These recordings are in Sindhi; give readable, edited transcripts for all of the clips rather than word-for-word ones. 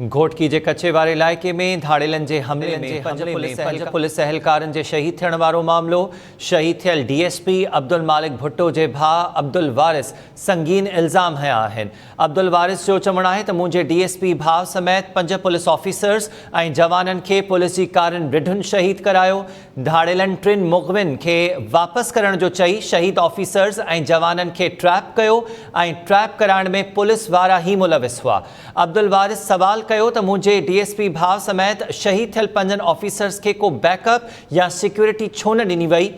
گهوٽڪي جي ڪچي واري علائقي ۾ ڌاڙيلن جي حملي ۾ پنج پوليس اهلڪارن جي شهيد ٿيڻ وارو معاملو، شهيد ٿيل D S P Abdul Malik Bhutto جي ڀاء عبدالوارث سنگين الزام هنيا آهن. عبدالوارث جو چوڻ آهي ته منهنجي ڊي ايس پي ڀاء سميت پنج پوليس آفيسرز ۽ جوانن کي پوليس جي ڪارين رڍن شهيد ڪرايو، ڌاڙيلن ٽن مغوين کي واپس ڪرڻ جو چئي شهيد آفيسرز ۽ جوانن کي ٽريپ ڪيو ۽ ٽريپ ڪرائڻ ۾ پوليس وارا ئي ملوث هئا. عبدالوارث سوال ڪيو ته منهنجي ڊي ايس پي ڀاء سميت شهيد ٿيل پنجن آفيسرز کي ڪو بيڪ اپ يا سيڪيورٽي ڇو نه ڏني وئي؟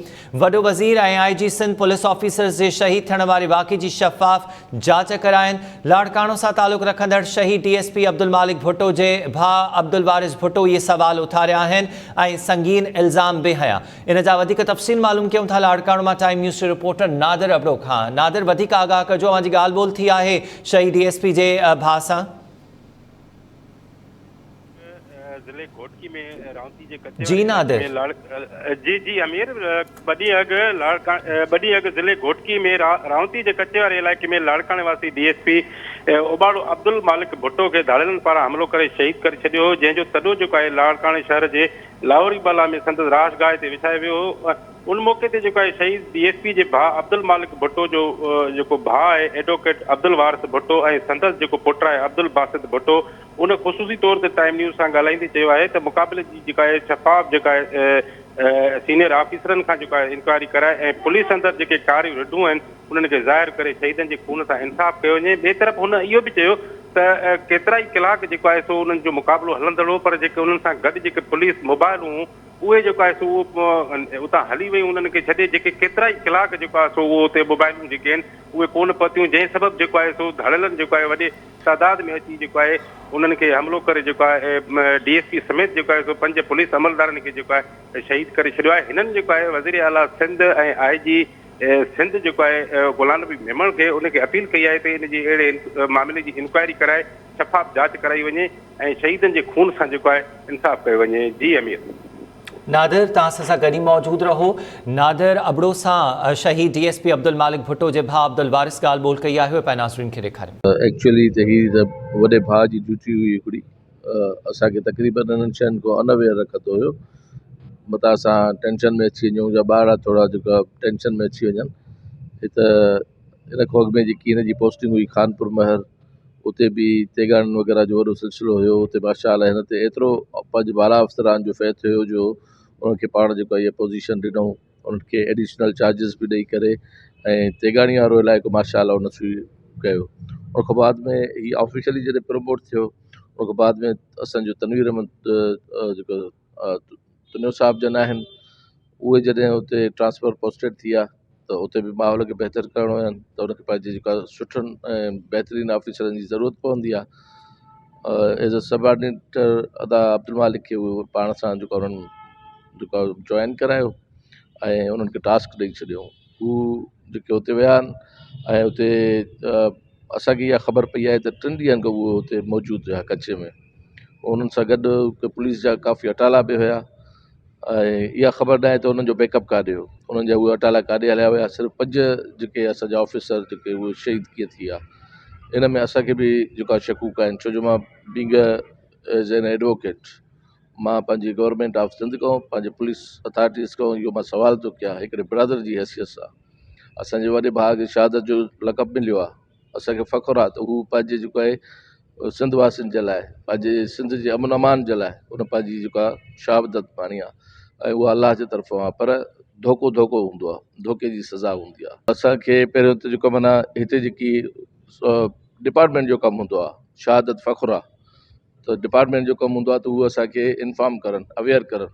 وڏو وزير ۽ آء جي سنڌ پوليس آفيسرز جي شهيد ٿيڻ واري واقعي جي شفاف جاچ ڪرائين. لاڙڪاڻو سان تعلق رکندڙ شهيد D S P Abdul Malik Bhutto جي ڀاء عبدالوارث ڀٽو اهي سوال اٿاريا آهن ۽ سنگين الزام به هنيا. ان جا وڌيڪ تفصيل معلوم ڪيون ٿا لاڙڪاڻو مان ٽائيم نيوز جي رپورٽر نادر ابڙو کان. نادر وڌيڪ آگاهه ڪجو اوهان جي ڳالهه ٻولهه ٿي آهي شهيد ڊي ايس پي جي ڀاء سان. ضلعي گهوٽڪي ۾ رائونتي جي ڪچي جي واري علائقي نادر. ۾ لاڙ جي جي امير ٻه ڏينهن اڳ لاڙڪاڻي ٻه ڏينهن اڳ ضلعي گهوٽڪي ۾ رائونتي جي ڪچي واري علائقي ۾ لاڙڪاڻي واسي D S P Ubauro Abdul Malik Bhutto کي ڌاڙيلن پاران حملو ڪري شهيد ڪري ڇڏيو هو جنهن جو تڏو جيڪو آهي لاڙڪاڻي شهر جي لاهوري بالا ۾ سندس رهائش گاهه تي وڇايو ويو هو. ان موقعي تي جيڪو آهي شهيد ڊي ايس پي جي ڀاء عبدالمالڪ ڀٽو جو جيڪو ڀاء آهي ايڊووڪيٽ عبدالوارث ڀٽو ۽ سندس جيڪو پٽ آهي عبدالباسط ڀٽو ان خصوصي طور تي ٽائيم نيوز سان ڳالهائيندي چيو آهي ته مقابلي جي جيڪا آهي شفاف جيڪا آهي سينيئر آفيسرن کان جيڪو آهي انڪوائري ڪرائي ۽ پوليس اندر جيڪي ڪاريون رڍون آهن انهن کي ظاهر ڪري شهيدن جي خون سان انصاف ڪيو وڃي ٻئي طرف هن اهو به چيو ته ڪيترائي ڪلاڪ جيڪو آهي سو انهن جو مقابلو هلندڙ هو پر جيڪي انهن سان گڏ جيڪي پوليس موبائل هيون اهي جيڪو آهي سو اهو اتان هلي ويون انهن کي ڇڏي جيڪي ڪيترائي ڪلاڪ جيڪو آهي سو اهو اتي موبائلون جيڪي آهن اهي ڪونه پهتيون جنهن سبب جيڪو آهي سو ڌاڙيلن جيڪو آهي وڏي تعداد ۾ اچي جيڪو آهي انهن کي حملو ڪري جيڪو آهي ڊي ايس پي سميت جيڪو آهي سو پنج پوليس عملدارن کي جيڪو آهي شهيد ڪري ڇڏيو آهي هنن جيڪو آهي وزير اعليٰ سنڌ ۽ آء جي سنڌ جيڪو آهي غلام نبي ميمڻ کي ان کي اپيل ڪئي آهي ته ان جي اهڙي معاملي جي انڪوائري ڪرائي شفاف جاچ ڪرائي وڃي ۽ شهيدن جي خون سان جيڪو آهي انصاف ڪيو وڃي جي امير. نادر توهان اسان سان گڏ ئي موجود رهو. نادر ابڙو سان شهيد D S P Abdul Malik Bhutto جي ڀاء عبدالوارث ڳالهه ٻولهه ڪئي آهي اهي پنهنجي ناظرين کي ڏيکاريون. ايڪچوئلي ته هي ته وڏي ڀاء جي ڊيوٽي هئي هڪڙي اسان کي تقريبن انهن شين کان ان اويئر رکندو هيو متان اسان ٽينشن ۾ اچي وڃون يا ٻارڙا ٿورا جيڪا ٽينشن ۾ اچي وڃن هي ته ان کان اڳ ۾ جيڪي هن جي پوسٽنگ هئي خانپور مهر اتي به تيغاڻن وغيره جو وڏو سلسلو هيو اتي ماشاء الله هن تي ايترو پنهنجي بالا افسران جو فيض هيو جو انهن کي پاڻ جيڪو آهي پوزيشن ڏنو انهن کي ايڊيشنل چارجز به ڏئي ڪري ۽ تيغاڻي وارو علائقو ماشاء الله ان سوئي ڪيو ان کان بعد ۾ هي آفيشلي جڏهن پروموٽ ٿيو ان کان بعد ۾ اسانجو تنوير احمد جيڪو تنيو صاحب جن آهن اهي جڏهن اتي ٽرانسفر پوسٽيڊ ٿي ويا ته اتي به ماحول کي بهتر ڪرڻو هين ته ان کي پنهنجي جيڪا سٺن ۽ بهترين آفيسرن جي ضرورت پوندي آهي ايز اي سبارڊينيٽر ادا عبدالمالڪ کي اهو پاڻ سان جيڪو انهن جيڪو جوائن ڪرايو ۽ انهن کي ٽاسڪ ڏئي ڇڏيو هو جيڪي اتي ويا آهن ۽ اتي اسانکي اها خبر پئي آهي ته ٽن ڏينهن کان اهي اتي موجود هيا ڪچي ۾ انهن سان گڏ پوليس جا ڪافي اٽالا به هيا ۽ اها خبر ناهي ته انهن جو بيڪ اپ ڪاڏي هو انهن جا اهي اٽالا ڪاڏي هليا ويا صرف پنج جيڪي اسانجا آفيسر جيڪي اهي شهيد ڪيئن ٿي ويا ان ۾ اسانکي به جيڪو آهي شڪوڪ آهن ڇو جو مان بينگ ايز اين ايڊووڪيٽ مان پنهنجي گورنمينٽ آف سنڌ کان پنهنجي پوليس اٿارٽيز کان اهو مان سوال ٿو ڪيان هڪڙي برادر جي حيثيت سان اسانجي وڏي ڀاء کي شهادت جو لقب مليو آهي اسان کي فخر آهي ته هو پنهنجي جيڪو آهي سنڌ واسين جي لاء پنهنجي سنڌ جي امن امان جي لاء ان پنهنجي جيڪا شهادت ماڻي آهي ۽ اها الله جي طرفان آهي پر ڌوڪو ڌوڪو هوندو آهي ڌوڪي جي سزا هوندي آهي اسانکي پهريون ته جيڪو معنيٰ هتي جيڪي ڊپارٽمينٽ جو ڪم هوندو آهي شهادت فخر آهي ته ڊپارٽمينٽ جو ڪم هوندو آهي ته هو اسانکي انفارم ڪرن اويئر ڪرن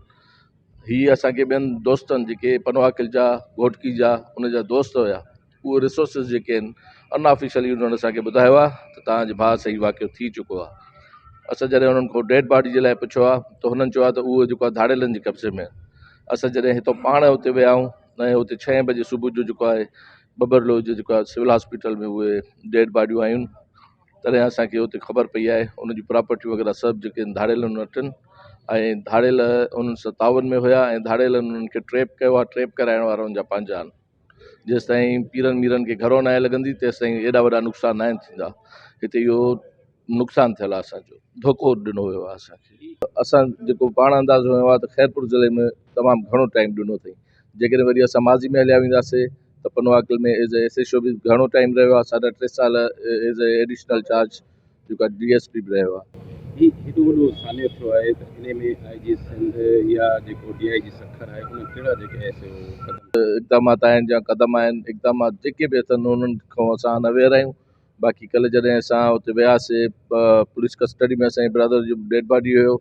هي اسانکي ٻين دوستن جيڪي پنوعاقل جا گهوٽڪي جا ان جا دوست هيا اهي ريسورسز جيڪي آهن ان آفيشلي انهن اسان کي ٻڌايو آهي ته توهان جي ڀاء سان هي واقعو ٿي چڪو آهي اسان جڏهن انهن کان ڊيڊ باڊي جي لاء پڇيو آهي ته هنن چيو آهي ته اهو جيڪو آهي ڌاڙيلن جي قبضي ۾ آهي اسان جڏهن هتان پاڻ اتي ويا آهيون ۽ اتي ڇهين بجي صبح جو جيڪو آهي ٻٻرلوء جو جيڪو آهي سول هاسپيٽل ۾ اهي ڊيڊ باڊيون آيون تڏهن اسان کي اتي خبر پئي آهي ان جون پراپرٽيون وغيره سڀ جيڪي آهن ڌاڙيلن وٽ آهن ۽ ڌاڙيل انهن سان تعاون ۾ هيا ۽ ڌاڙيلن انهن کي ٽريپ ڪيو آهي ٽريپ ڪرائڻ وارا ان جا پنهنجا آهن جيستائين پيرن ميرن کي گهرو ناهي لڳندي تيستائين ايڏا وڏا نقصان ناهن ٿيندا هتي اهو نقصان ٿيل آهي اسان جو ڌوڪو ڏنو ويو آهي اسان کي. اسان جيڪو پاڻ اندازو هنيو آهي ته خيرپور ضلعي ۾ تمام گهڻو ٽائيم ڏنو اٿئي جيڪڏهن وري اسان ماضي ۾ هليا وينداسي ته Pano Aqil ۾ as a S H O به گهڻو ٽائيم رهيو آهي ساڍا ٽي سال ايز اي ايڊيشنل چارج جيڪو آهي ڊي ايس پي به رهيو آهي. هي هيڏو وڏو سانحو ٿيو آهي ته انهي ۾ آء جي سنڌ يا جيڪو ڊي I جي سکر آهي انهن ڪهڙا جيڪي ايس اي او قدم اقدامات آهن يا قدم آهن اقدامات جيڪي به اٿن انهن کان اسان ان اويئر آهيون باقي ڪلهه جڏهن اسان اتي وياسي پوليس ڪسٽڊي ۾ اسان جي برادر جو ڊيڊ باڊي هيو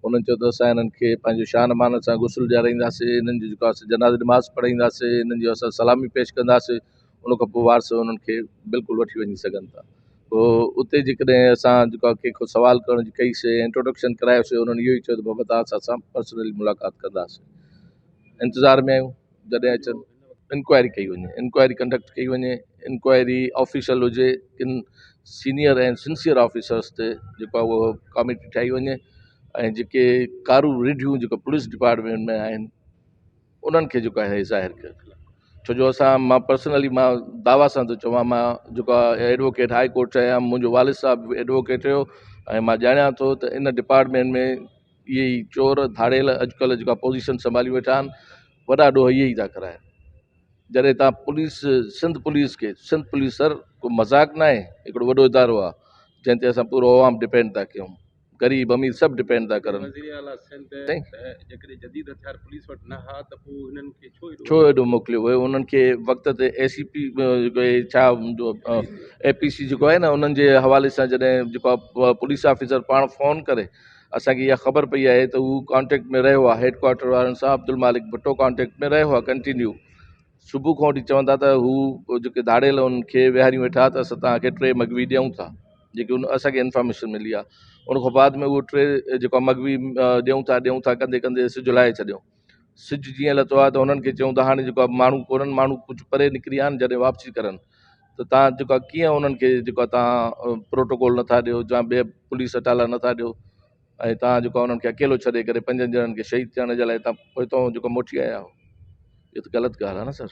انهن چيو ته اسان هنن کي پنهنجو شان مان سان غسل ڏيارائينداسي هنن جو جيڪو آهي جنازي نماز پڙهائينداسي هنن جو اسان سلامي پيش ڪنداسي ان کان پوء وارث انهن کي بلڪل وٺي وڃي سگهن ٿا پوء اتي جيڪڏهن اسان جيڪو آهي ڪنهن کان سوال ڪرڻ جي ڪئي سي انٽروڊڪشن ڪرايوسي انهن اهو ئي چيو ته بابا توهان اسان سان پرسنلي ملاقات ڪنداسي انتظار ۾ آهيون جڏهن اچن انڪوائري ڪئي وڃي انڪوائري ڪنڊڪٽ ڪئي وڃي انڪوائري آفيشل هجي ڪن سينيئر ۽ سنسيئر آفيسرس تي جيڪو آهي اهو ڪاميٽي ٺاهي وڃي ۽ جيڪي ڪارو رڍيون جيڪو پوليس ڊپارٽمينٽ ۾ آهن انهن کي جيڪو آهي ظاهر ڪيو ڇو جو اسان مان پرسنلي مان دعويٰ سان ٿو چوان مان جيڪو آهي ايڊووڪيٽ هاء ڪورٽ آهيان منهنجو والد صاحب به ايڊووڪيٽ هيو ۽ مان ڄاڻان ٿو ته ان ڊپارٽمينٽ ۾ اهي ئي چور ڌاڙيل اڄڪلهه جيڪا پوزيشن سنڀالي ويٺا آهن وڏا ڏوهه اهي ئي ٿا ڪرائن جڏهن تان پوليس سنڌ پوليس کي سنڌ پوليس سر ڪو مذاق نه آهي هڪڙو وڏو ادارو آهي جنهن تي اسان پورو عوام ڊپينڊ ٿا ڪيون غريب امير سڀ ڊپينڊ ٿا ڪرن وزير اعليٰ سنڌ جيڪڏهن جديد هٿيار پوليس وٽ نه ها ته پوء هنن کي ڇو ايڏو ڇو ايڏو موڪليو ويو انهن کي وقت تي اي سي پي ڇا اي پي سي جيڪو آهي نه انهن جي حوالي سان جڏهن جيڪو پوليس آفيسر پاڻ فون ڪري اسان کي اها خبر پئي آهي ته هو ڪانٽيڪٽ ۾ رهيو آهي هيڊ ڪوارٽر وارن سان عبدالمالڪ ڀٽو ڪانٽيڪٽ ۾ رهيو آهي ڪنٽينيو صبح کان وٺي چون ٿا ته هو جيڪي ڌاڙيل انهن کي ويهاريون ويٺا ته اسان توهان کي ٽي مغوي ڏيون ٿا جيڪي ان اسان کي انفارميشن ملي آهي ان کان بعد ۾ اهو ٽي جيڪو مغوي ڏيون ٿا ڏيون ٿا ڪندي ڪندي سج لاهي ڇڏيو سج جيئن لٿو آهي ته هنن کي چيون ته هاڻي جيڪو آهي ماڻهو ڪونهن ماڻهو ڪجهه پري نڪري ويا آهن جڏهن واپسي ڪرن ته تان جيڪو آهي ڪيئن انهن کي جيڪو آهي تان پروٽوڪول نٿا ڏيو يا ٻئي پوليس اٽالا نٿا ڏيو ۽ تان جيڪو آهي انهن کي اڪيلو ڇڏي ڪري پنجن ڄڻن کي شهيد ٿيڻ جي لاء تان پوئتو جيڪو موٽي آيا آهيو اهو ته غلط ڳالهه آهي نه سر.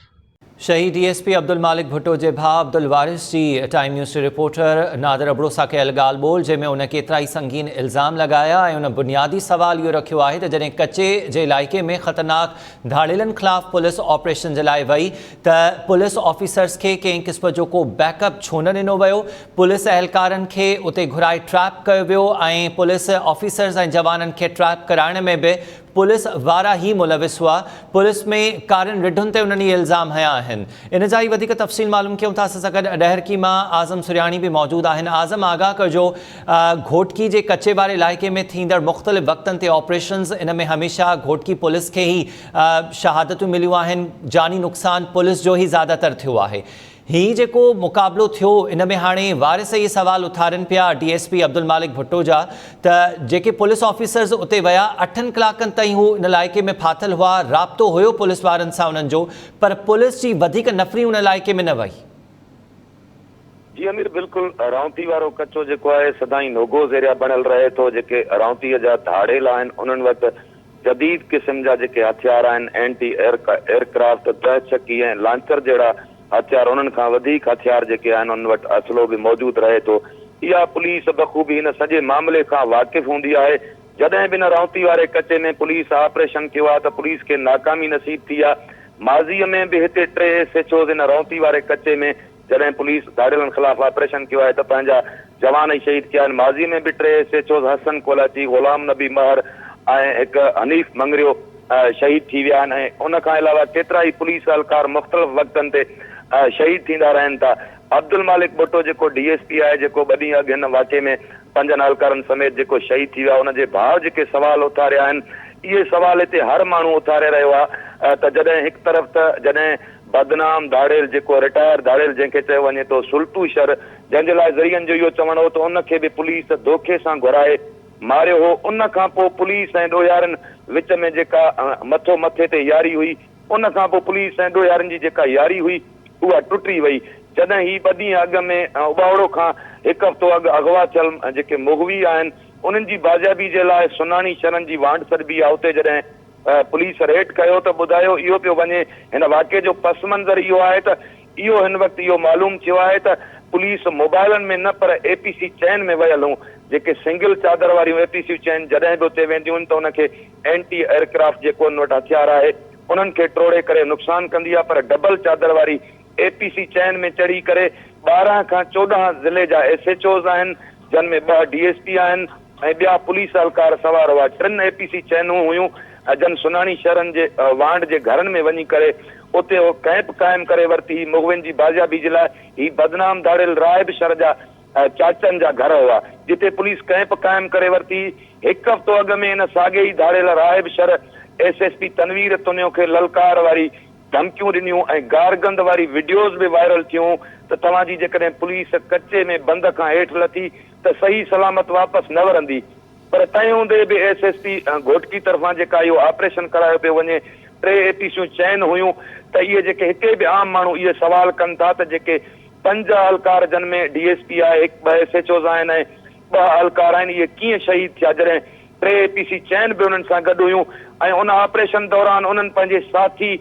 شهيد D S P Abdul Malik Bhutto جي ڀاء عبدالوارث جي ٽائيم نيوز جي رپورٽر نادر ابڙو سان ڪيل ڳالهه ٻولهه جنهن ۾ ان ڪيترائي سنگين الزام لڳايا ۽ ان بنيادي سوال اهو رکيو آهي ته جڏهن ڪچي جي علائقي ۾ خطرناڪ ڌاڙيلن خلاف پوليس آپريشن جي لاء وئي ته پوليس آفيسرز کي ڪنهن قسم جو ڪو بيڪ اپ ڇو نه ڏنو ويو، پوليس اهلڪارن کي اتي گهرائي ٽريپ ڪيو ويو ۽ پوليس آفيسرز ۽ جوانن کي ٽريپ ڪرائڻ ۾ به پوليس وارا ئي ملوث هئا، پوليس ۾ ڪارين رڍن تي انهن اهي الزام هنيا آهن. ان جا ئي وڌيڪ تفصيل معلوم ڪيون ٿا، اسان سان گڏ ڏهرڪي مان اعظم سرياڻي به موجود آهن. اعظم آگاهه ڪجو گهوٽڪي جي ڪچي واري علائقي ۾ ٿيندڙ مختلف وقتن تي آپريشنز ان ۾ هميشه گهوٽڪي پوليس کي ئي شهادتون مليون آهن، جاني نقصان پوليس جو ئي زياده تر ٿيو آهي. هي جيڪو مقابلو ٿيو ان ۾ هاڻي وارث اهي سوال اٿارين پيا D S P Abdul Malik Bhutto جا ته جيڪي پوليس آفيسرز اتي ويا اٺن ڪلاڪن تائين هو ان علائقي ۾ ڦاٿل هئا رابطو هيو پوليس وارن سان انهن جو پر پوليس جي وڌيڪ نفري ان علائقي ۾ نه وئي. جي امير بلڪل رائونتي وارو ڪچو جيڪو آهي سدائين نوگوز ايريا بڻيل رهي ٿو جيڪي رائونتي جا ڌاڙيل آهن انهن وٽ جديد قسم جا جيڪي هٿيار آهن اينٽي ايئر ڪرافٽ دهه چڪي ۽ لانچر جهڙا هٿيار انهن کان وڌيڪ هٿيار جيڪي آهن انهن وٽ اسلحو به موجود رهي ٿو اها پوليس بخوبي هن سڄي معاملي کان واقف هوندي آهي جڏهن به هن رائونتي واري ڪچي ۾ پوليس آپريشن ڪيو آهي ته پوليس کي ناڪامي نصيب ٿي آهي ماضي ۾ به هتي ٽي ايس ايڇ اوز هن رائونتي واري ڪچي ۾ جڏهن پوليس ڌاڙيلن خلاف آپريشن ڪيو آهي ته پنهنجا جوان ئي شهيد ٿيا آهن، ماضي ۾ به ٽي ايس ايڇ اوز حسن ڪولاچي، غلام نبي مهر ۽ هڪ حنيف مڱريو شهيد ٿي ويا آهن ۽ ان کان علاوه ڪيترائي پوليس اهلڪار مختلف وقتن تي شهيد ٿيندا رهن ٿا. عبدالمالڪ ڀٽو جيڪو ڊي ايس پي آهي جيڪو ٻه ڏينهن اڳ هن واقعي ۾ پنجن اهلڪارن سميت جيڪو شهيد ٿي ويا ان جي ڀاء جيڪي سوال اٿاريا آهن اهي سوال هتي هر ماڻهو اٿاري رهيو آهي ته جڏهن هڪ طرف ته جڏهن بدنام ڌاڙيل جيڪو رٽائر ڌاڙيل جنهن کي چيو وڃي ٿو سلطو شر جنهن جي لاء ذريعن جو اهو چوڻ هو ته ان کي به پوليس دوکي سان گهرائي ماريو هو ان کان پوء پوليس ۽ ڏوهيارين وچ ۾ جيڪا مٿو مٿي تي ياري هئي ان کان پوء پوليس ۽ ڏوهيارين جي جيڪا ياري هئي اها ٽٽي وئي جڏهن هي ٻه ڏينهن اڳ ۾ اٻاوڙو کان هڪ هفتو اڳ اغوا ٿيل جيڪي مغوي آهن انهن جي بازيابي جي لاء سناڻي شرن جي وانڍ سڏبي آهي اتي جڏهن پوليس ريڊ ڪيو ته ٻڌايو اهو پيو وڃي هن واقعي جو پس منظر اهو آهي ته اهو هن وقت اهو معلوم ٿيو آهي ته پوليس موبائلن ۾ نه پر اي پي سي چين ۾ ويل هون جيڪي سنگل چادر واريون اي پي سيون چين جڏهن به اتي وينديون آهن ته ان کي اينٽي ايئرڪرافٽ جيڪو ان وٽ هٿيار آهي انهن کي ٽوڙي ڪري نقصان ڪندي آهي پر ڊبل چادر واري اي پي سي چين ۾ چڙهي ڪري 12 کان 14 ضلعي جا ايس ايڇ اوز آهن جن ۾ ٻه ڊي ايس پي آهن ۽ ٻيا پوليس اهلڪار سوار هئا. ٽن اي پي سي چينون هيون جن سناڻي شهرن جي وانڍ جي گهرن ۾ وڃي ڪري اتي هو ڪئمپ قائم ڪري ورتي هئي. مغوين جي بازيابي جي لاء هي بدنام ڌاڙيل راهب شھر جا چاچن جا گهر هئا جتي پوليس ڪئمپ قائم ڪري ورتي هئي. هڪ هفتو اڳ ۾ ان ساڳئي ئي ڌاڙيل Rahib Shar S S P Tanveer Tunio کي للڪار واري ڌمڪيون ڏنيون ۽ گارگند واري وڊيوز به وائرل ٿيون ته توهان جي جيڪڏهن پوليس ڪچي ۾ بند کان هيٺ لٿي ته صحيح سلامت واپس نه ورندي پر تنهن هوندي به ايس ايس پي گهوٽڪي طرفان جيڪا اهو آپريشن ڪرايو پيو وڃي ٽي اي پي سيون چين هيون ته اهي جيڪي هتي به عام ماڻهو اهي سوال ڪن ٿا ته جيڪي پنج اهلڪار جن ۾ ڊي ايس پي آهي هڪ ٻه ايس ايڇ اوز آهن ۽ ٻه اهلڪار آهن اهي ڪيئن شهيد ٿيا جڏهن ٽي اي پي سي چين به انهن سان گڏ هيون ۽ ان آپريشن دوران انهن پنهنجي ساٿي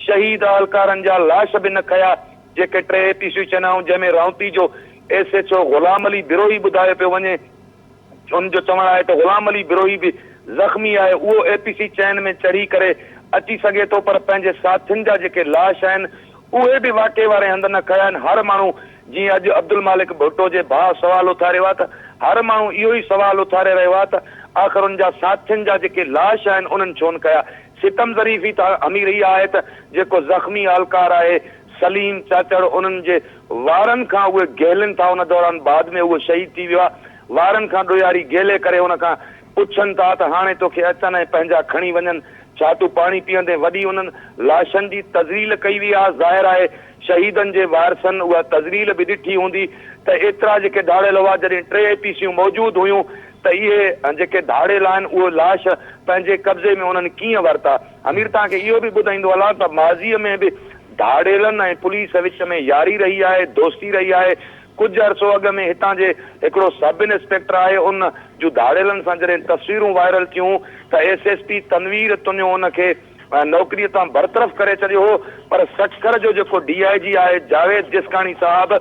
شهيد اهلڪارن جا لاش به نه کنيا جيڪي ٽي اي پي سي چينائون جنهن ۾ رائونتي جو S H O Ghulam Ali Brohi ٻڌايو پيو وڃي ان جو چوڻ آهي ته غلام علي بروهي به زخمي آهي اهو اي پي سي چين ۾ چڙهي ڪري اچي سگهي ٿو پر پنهنجي ساٿين جا جيڪي لاش آهن اهي به واقعي واري هنڌ نه کنيا آهن هر ماڻهو جيئن اڄ عبدالمالڪ ڀٽو جي ڀاء سوال اٿاريو آهي ته هر ماڻهو اهو ئي سوال اٿاري رهيو آهي ته آخر ان جا ساٿين جا جيڪي لاش آهن انهن ڇو نه کنيا ستم ظريفي ته امير اها آهي ته جيڪو زخمي اهلڪار آهي سليم چاچڙ انهن جي وارن کان اهي گهلن ٿا ان دوران بعد ۾ اهو شهيد ٿي ويو آهي وارن کان ڏوهياري گهلي ڪري ان کان پڇن ٿا ته هاڻي توکي اچن ۽ پنهنجا کڻي وڃن ڇا تون پاڻي پيئندين وڏي انهن لاشن جي تذليل ڪئي وئي آهي ظاهر آهي شهيدن جي وارثن اها تذليل به ڏٺي هوندي ته ايترا جيڪي ڌاڙيل هئا جڏهن ٽي اي پي سيون موجود هيون ته اهي جيڪي ڌاڙيل آهن اهي لاش پنهنجي قبضي ۾ انهن ڪيئن ورتا؟ امير توهان کي اهو به ٻڌائيندو هلان ته ماضيء ۾ به ڌاڙيلن ۽ پوليس وچ ۾ ياري رهي آهي، دوستي رهي آهي، ڪجهه عرصو اڳ ۾ هتان جي هڪڙو سب انسپيڪٽر آهي ان جون ڌاڙيلن سان جڏهن تصويرون وائرل ٿيون ته S S P Tanveer Tunio ان کي نوڪريء تان برطرف ڪري ڇڏيو هو پر سکر جو جيڪو ڊي I جي آهي جاويد جسڪاڻي صاحب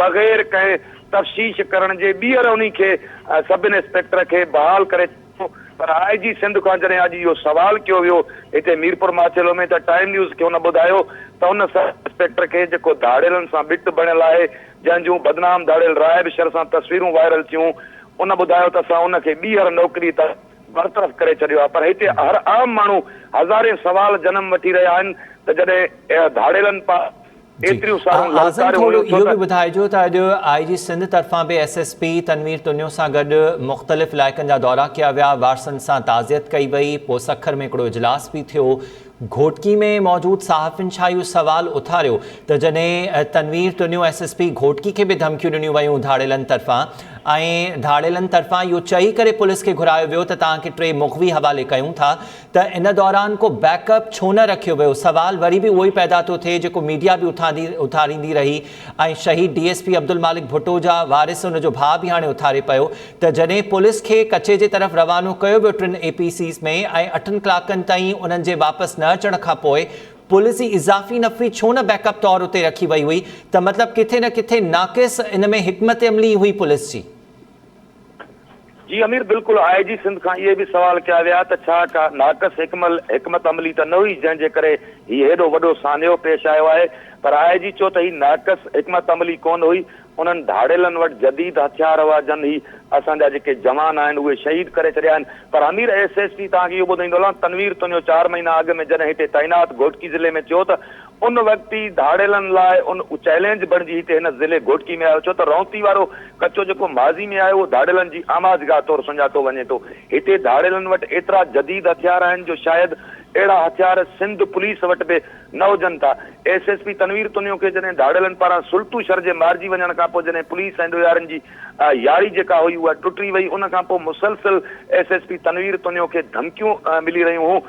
بغير ڪنهن تفشيش ڪرڻ جي ٻيهر انهي کي سب انسپيڪٽر کي بحال ڪري ڇڏيو پر آء جي سنڌ کان جڏهن اڄ اهو سوال ڪيو ويو هتي ميرپور ماٿيلو ۾ ته ٽائيم نيوز کي ان ٻڌايو ته ان سب انسپيڪٽر کي جيڪو ڌاڙيلن سان ٻٽ بڻيل آهي جنهن جون بدنام ڌاڙيل راهب شر سان تصويرون وائرل ٿيون ان ٻڌايو ته اسان ان کي ٻيهر نوڪري تان برطرف ڪري ڇڏيو آهي پر هتي هر عام ماڻهو هزارين سوال جنم وٺي رهيا آهن ته جڏهن ڌاڙيلن پاران جي ايتريون سارون اعظم للڪاريون ٿورو هيون ڇو اهو ته به ٻڌائجو ته اڄ آء جي سنڌ طرفان به S S P Tanveer Tunio سان گڏ مختلف علائقن جا دورا ڪيا ويا وارثن سان تعزيت ڪئي وئي پوء سکر ۾ هڪڙو اجلاس به ٿيو گهوٽڪي ۾ موجود صحافين ڇا اهو سوال اٿاريو ته جڏهن Tanveer Tunio S S P Ghotki کي به ڌمڪيون ڏنيون ويون ڌاڙيلن طرفان ۽ ڌاڙيلن طرفان اهو چئي ڪري پوليس کي گهرايو ويو ته توهان کي ٽي مغوي حوالي ڪيون ٿا ته ان دوران ڪو بيڪ اپ ڇو نه رکيو ويو؟ سوال وري به اهو ئي پيدا ٿو ٿئي جيڪو ميڊيا به اٿاريندي رهي ۽ شهيد D S P Abdul Malik Bhutto جا وارث ان جو ڀاء به هاڻي اٿاري پيو ته جڏهن پوليس کي ڪچي جي طرف روانو ڪيو ويو ٽن اي پي سيز ۾ ۽ اٺن ڪلاڪن تائين انهن جي واپس نه اچڻ کان پوء پوليس جي اضافي نفري ڇو نه بيڪ اپ طور اتي رکي وئي هئي ته مطلب ڪٿي نه ڪٿي ناقص ان ۾ حڪمت عملي هئي پوليس جي. جي امير بلڪل آء جي سنڌ کان اهي به سوال ڪيا ويا ته ڇا ڪا ناقص حڪمت عملي ته نه هئي جنهن جي ڪري هي هيڏو وڏو سانحو پيش آيو آهي پر آء جي چيو ته هي ناقص حڪمت عملي ڪونه هئي انهن ڌاڙيلن وٽ جديد هٿيار هئا جن هي اسان جا جيڪي جوان آهن اهي شهيد ڪري ڇڏيا آهن پر امير ايس ايس پي توهان کي اهو ٻڌائيندو هلان تنوير تنيو چار مهينا اڳ ۾ جڏهن هتي تعينات گهوٽڪي ضلعي ۾ ٿيو ته ان وقت ئي ڌاڙيلن لاء ان چئلينج بڻجي هتي هن ضلعي گهوٽڪي ۾ آيو ڇو ته رونتي وارو ڪچو جيڪو ماضي ۾ آهي اهو ڌاڙيلن جي آماجگاهه طور سڃاتو وڃي ٿو. هتي ڌاڙيلن وٽ ايترا جديد هٿيار آهن جو شايد اهڙا هٿيار سنڌ پوليس وٽ به نه هجن ٿا. S S P Tanveer Tunio کي جڏهن ڌاڙيلن پاران سلطو شھر جي مارجي وڃڻ کانپوء جڏهن پوليس ۽ ڏوهارين جي ياري جيڪا هئي اها ٽٽي وئي ان کانپوء مسلسل S S P Tanveer Tunio کي ڌمڪيون ملي رهيون هون.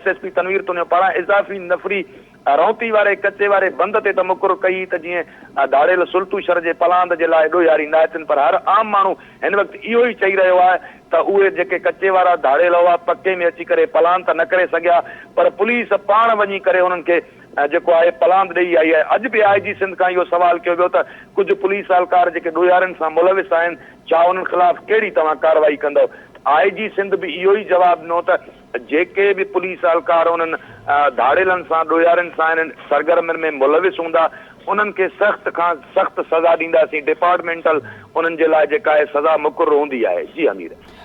S S P Tanveer Tunio پاران اضافي نفري رونتي واري ڪچي واري بند تي ته مقرر ڪئي ته جيئن ڌاڙيل سلطو شھر جي پلاند جي لاء ڏوهياري نه اچن پر هر عام ماڻهو هن وقت اهو ئي چئي رهيو آهي ته اهي جيڪي ڪچي وارا ڌاڙيل هئا پڪي ۾ اچي ڪري پلاند ته نه ڪري سگهيا پر پوليس پاڻ وڃي ڪري انهن کي جيڪو آهي پلاند ڏئي آئي آهي. اڄ به آء جي سنڌ کان اهو سوال ڪيو ويو ته ڪجهه پوليس اهلڪار جيڪي ڏوهيارين سان ملوث آهن ڇا انهن خلاف ڪهڙي توهان ڪارروائي ڪندؤ؟ آء جي سنڌ به اهو ئي جواب ڏنو ته جيڪي به پوليس اهلڪار انهن ڌاڙيلن سان ڏوهيارين سان انهن سرگرمين ۾ ملوث هوندا انهن کي سخت کان سخت سزا ڏينداسين ڊپارٽمينٽل انهن جي لاء جيڪا آهي سزا مقرر هوندي آهي. جي امير.